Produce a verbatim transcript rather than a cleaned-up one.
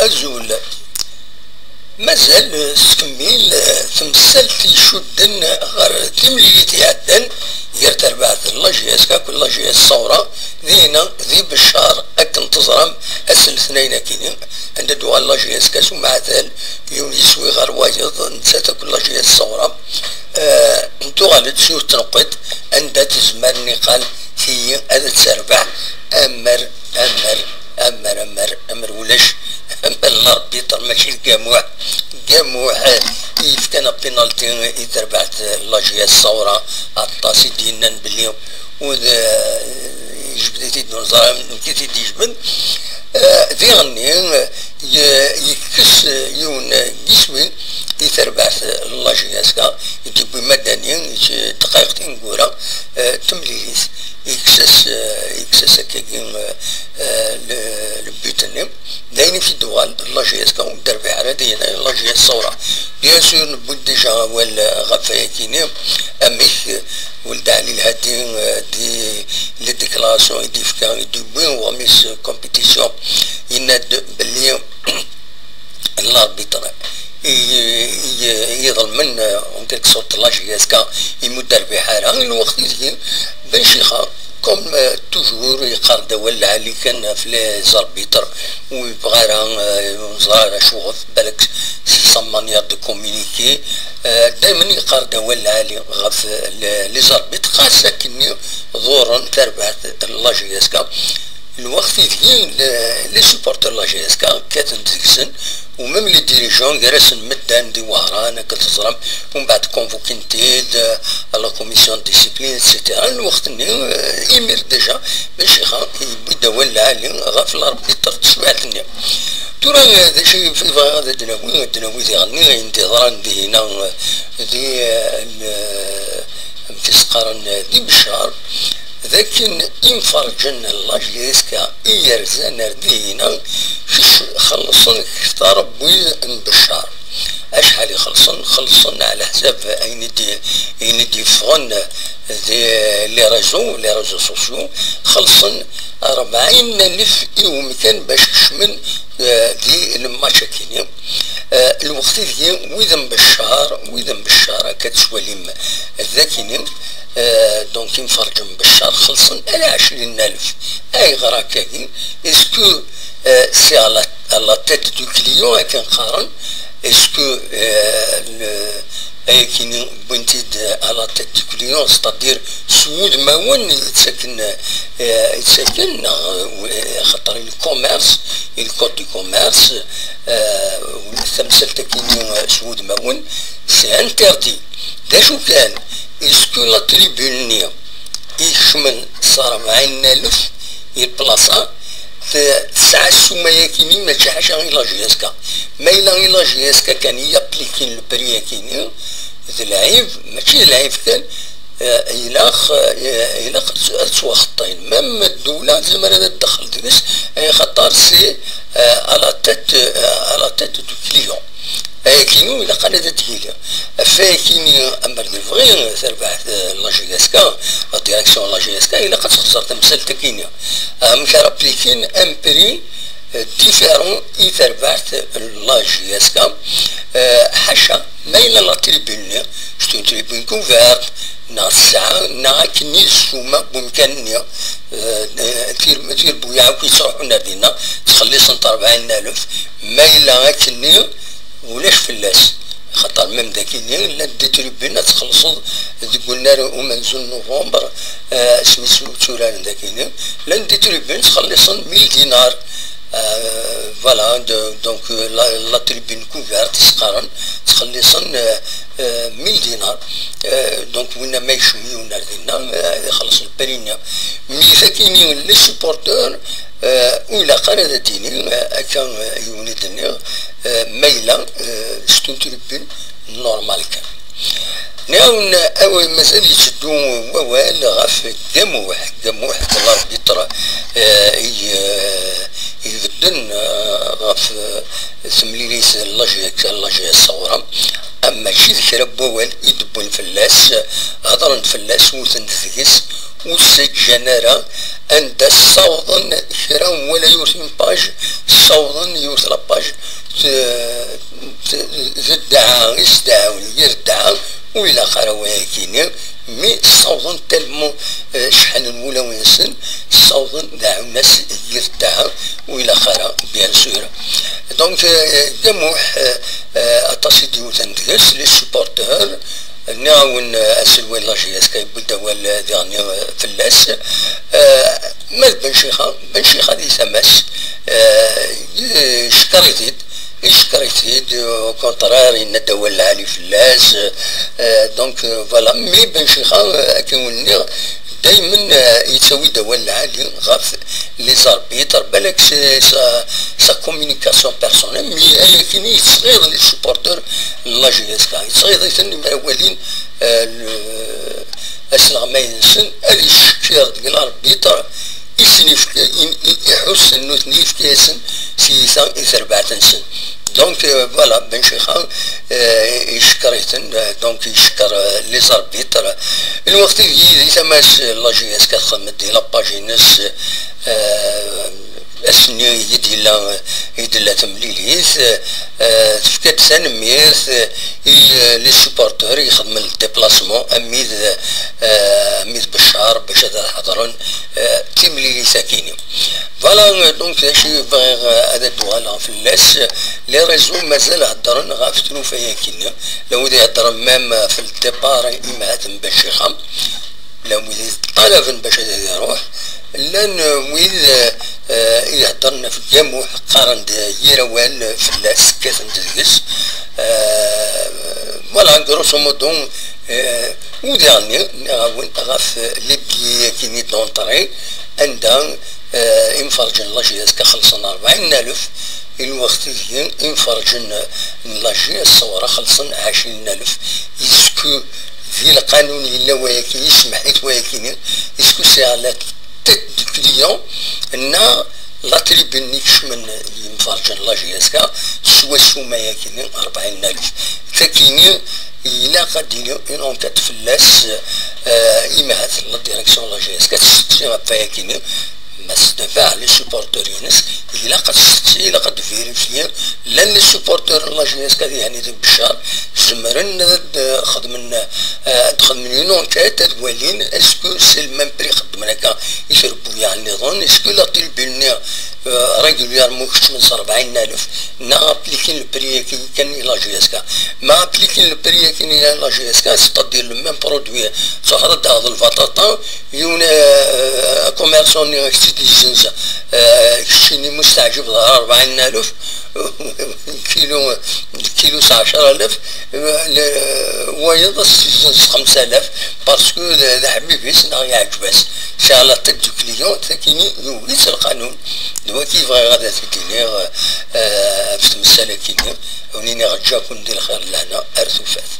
Azul. Mazal, eh, tettkemmil, eh, temsalt icudden ɣer timlilit iɛeddan gar terbaɛt n la J S K akked la J S Sawra, dinna di Beccar, akken teẓram, ass n letnayen akini, anda d-uɣal la J S K s umeɛdal, yiwen yeswi ɣer wayeḍ, nettat akked la J S Sawra, eh, tuɣal-d s yiwet tneqqiṭ anda tezmer niqal tiyi ad terbeḥ, amer, amer, amer, amer, amer ulac, amer n l'arbitre, mačči d Gamuḥ. Gamuḥ, eh, yefkan apinalti i terbaɛt, eh, la J S Sawra, aṭas i d-yennan belli ur d, eh, yejbed-it-id, ur neẓra nekk i t-id-yejbed. Eh, diɣenni, eh, ye-, yekkes, eh, yiwen, eh, n yiswi i terbaɛt, eh, la J S K, i d-yewwi Madani, i d-, dqayeq tineggura, eh, d temlilit. Yekkes-as, eh, yekkes-as akkagi, eh, eh, le, le but-nni. D ayen i t-id-uɣal, la J S K ur d-terbiḥ ara, d ayen la J S Sawra. Bien sûr, newwi-d déjà awal, eh, ɣef wayakini, amek, eh, Weld Ɛli Lhadi, eh, di les déclarations i d-yefka, i d-yewwi uɣmis, eh, compétition, yenna-d belli l'arbitre i, i, i iḍelmen, eh, en quelque sorte, la J S K, imi ur d-terbiḥ ara. Lweqt ideg Ben Chixa, comme, eh, toujours, yeqqar-d awal lɛali kan ɣef les arbitres, ur yebɣi ara, eh, ur neẓri ara acuɣef, balak c'est sa manière de communiquer. Eh, daymen yeqqar-d awal lɛali ɣef, eh, les, les arbitres, xas akkenni ḍurren tarbaɛt n la J S K. Lweqt ideg le, les supporters n la J S K kkaten-d deg-sen, u même les dirigeants, gar-asen medden di Wehran, akken teẓram, umbeɛd convoquin-t-id, eh, à la commission de discipline, et cetera. Lweqt-nni, eh, imir déjà, Ben Chixa yewwi-d awal lɛali ɣef l'arbitre n teswiɛt-nni. Tura, eh, d acu i bɣiɣ ad d-nawi, ad d-nawi diɣenni ayen d-yeḍran dihina, eh, di, eh, l-, amek i s-qqaren, eh, di Beccar, d akken imferǧen n la J S K i yerzan ar dihina, kečč xellṣen kter n wid n Beccar. Acḥal i xellṣen? Xellṣen ɛla ḥsab ayen i d-, ayen i d-yeffɣen di les réseaux, les réseaux sociaux, xellṣen rebɛin alef i umkan bac kecmen, eh, di lmatch akini. Eh, lweqt ideg wid n Beccar, wid n Beccar akka tettwalim d akini, eh, donc imferǧen n Beccar xellṣen ala ɛecrin alef. Ayɣer akkagi? Est-ce que, eh, c'est à la, à la tête du client akken qqaren? Est-ce que, eh, le, ayakini wwin-t-id à la tête du client, c'est-à-dire s wudmawen i ttaken, eh, i ttaken, neɣ, eh, xaṭer le commerce, le code du commerce, eh, tamsalt akini, eh, s wudmawen, c'est interdit. D acu kan, est-ce que la tribune-nni i ikecmen s rebɛin alef i lplaṣa, t-, tesɛa ssuma-yakini mačči ḥaca i la J S K. Ma yella i la J S K kan i yaplikin le prix-yakini, d lɛib, mačči d lɛib kan, eh, ilaq, eh, ilaq ad tt-, ad ttwaxeṭṭin. Même ddula tezmer ad tdexxel deg-s, eh, xaṭer c'est, eh, à la tête, eh, à la tête du client. Ayakini ilaq ad d-yili. Ɣef wayakini, amer d lebɣi, tarbaɛt, eh, la J S K, la direction la J S K, ilaq ad texser tamsalt-akini. Amek ara applikin un prix, eh, différent i terbaɛt la J S K, eh, ḥaca ma yella la tribune-nni, c'est une tribune couverte, neɣ tesɛa, neɣ akken i ssuma n wemkan-nni, eh, tir-, tirbuyaɛ akk yettruḥun ar dinna, ttxelliṣent rebɛin alef, ma yella akkenni, ulac fell-as. Xaṭer même d akini, llant des tribunes ad txellṣeḍ deg unnar umenzu n novembre, eh, asmi s-, tturaren d akini, llant des tribunes ttxelliṣen mille dinars. Euh, voilà, de, donc, euh, la, la tribune couverte, i s-qqaren, ttxelliṣen, euh, euh, mille dinars. Euh, donc, winna ma yekcem yiwen ar dinna, euh, ad ixelleṣ le prix-nni. Mi takini les supporters, euh, ur ilaq ara ad d-tini, euh, akka, euh, yiwen i d-nniɣ, euh, ma yella, euh, c'est une tribune normale kan. Nniɣ-awen, awi, mazal yetteddu wawal ɣef Gamuḥ, Gamuḥ d l'arbitre, euh, i, euh, ibedden, eh, ɣef, eh, temlilit n l'A G S, l'A G S Sawra. Am mačči d kra n wawal i d-wwin fell-as, hedren-d fell-as, wten-d deg-s, ur s-ǧǧan ara anda ssawḍen kra wala yiwet une page, ssawḍen yiwet la page, t-, t-, d ddaɛa i s-dɛawen yir ddaɛa, ur ilaq ara wayakini, mi ssawḍen tellement, eh, cḥan n wulawen-nsen, ssawḍen dɛawen-as yir ddaɛa, ur ilaq ara, bien sûr. Donc, eh, Gamuḥ, eh, eh, aṭas i d-yewten deg-s, les supporters, nniɣ-awen, eh, aselway n l'A G S K yewwi-d awal, eh, diɣenni, eh, fell-as. Eh, ma d Ben Cixa, Ben Cixa di tama-s, eh, yeckeṛ-it-id, yeckeṛ-it-id, au contraire, yenna-d awal lɛali fell-as, eh, donc, eh, voilà. Mais Ben Cixa, eh, akken wen-nniɣ, daymen, eh, yettawi-d awal lɛali ɣef les arbitres, balak c'est sa, sa communication personnelle, mais ayakini yettɣiḍ les supporters n l'A G S K, yettɣiḍ-iten imi ara walin, eh, le, asleɣmay-nsen, ad yeckeṛ deg l'arbitre, i sen-yefka, i, i, iḥussen nutni yefka-yasen tiyita i terbaɛt-nsen. Donc, euh, voilà, Ben Cixa, euh, yeckeṛ-iten, euh, donc yeckeṛ, euh, les arbitres. Lweqt ideg di tama-s, euh, l'A G S K txeddem-d di la page-ines, euh, ass-nni i d-yella, i d-tella temlilit, euh, tefka-d tanemmirt, euh, i, euh, les supporters i ixedmen le déplacement, am wid, euh, am wid Beccar, bac ad ḥeḍren, euh, timlilit-akini. Voilà, euh, donc, d acu i bɣiɣ, euh, ad d-uɣaleɣ fell-as. Les réseaux mazal heddren ɣef tlufa-yakini. Llan wid iheddren même, euh, ɣef le départ, imhat n Ben Cixa. Llan wid iṭṭalaben bac ad iruḥ. Llan, euh, wid, euh, euh, iheddren ɣef Gamuḥ, qqaren-d yir awal, euh, fell-as, kkaten-d deg-s. Euh, voilà, grosso modo, euh, udiɣ-nni, nniɣ-awen ɣef, euh, les billets-yakini d'entrée, anda, eh, imferǧen n l'A G S K xellṣen rebɛin n alef, i lweqt ideg imferǧen n l'A G S Sawra xellṣen ɛecrin n alef. Est-ce que di lqanun yella wayaki, yesmeḥ-it wayakini? Est-ce que c'est à la tête du client neɣ la tribune i kecmen yimferǧen n l'A G S K s wassuma-yakini rebɛin n alef? Takini ilaq ad d-tili une enquête fell-as, eh, imahat la direction n l'A G S K ad testeqsi ɣef wayakini, ma s-, tebɛ les supporters-ines, ilaq ad testeqsi, ilaq ad vérifier. Llan les supporters n l'A G S K dihin di Beccar, zemren ad xedmen, eh, ad xedmen une enquête, ad walin, est-ce que c'est le même prix xeddmen akka i trebbuyaɛ nniḍen, est-ce que la tribune-nni, eh, régulièrement keččmen s rebɛin n alef, neɣ appliquer le prix-agi kan i l'A G S K. Ma appliquer le prix-agi i l'A G S K, c'est-à-dire le même produit, truḥeḍ ad d-taɣeḍ lbaṭaṭa, yiwen, eh, commerçant-nni ak-tt-id-yezzenz, eh, keččini musteɛjeb d rebɛin n alef, kilo, kilo s ɛecra alaf, eh, le-, wayeḍ ad s-yezzenz s xemsa alaf, parce que d, d aḥbib-is neɣ yeɛǧeb-as. C'est à la tête du client, takini yugi-tt lqanun. D wagi i bɣiɣ ad t-id-iniɣ, eh, ɣef tmessal-agi-nni. Wen-iniɣ ǧǧa-ken di lxir d lehna ar tufat.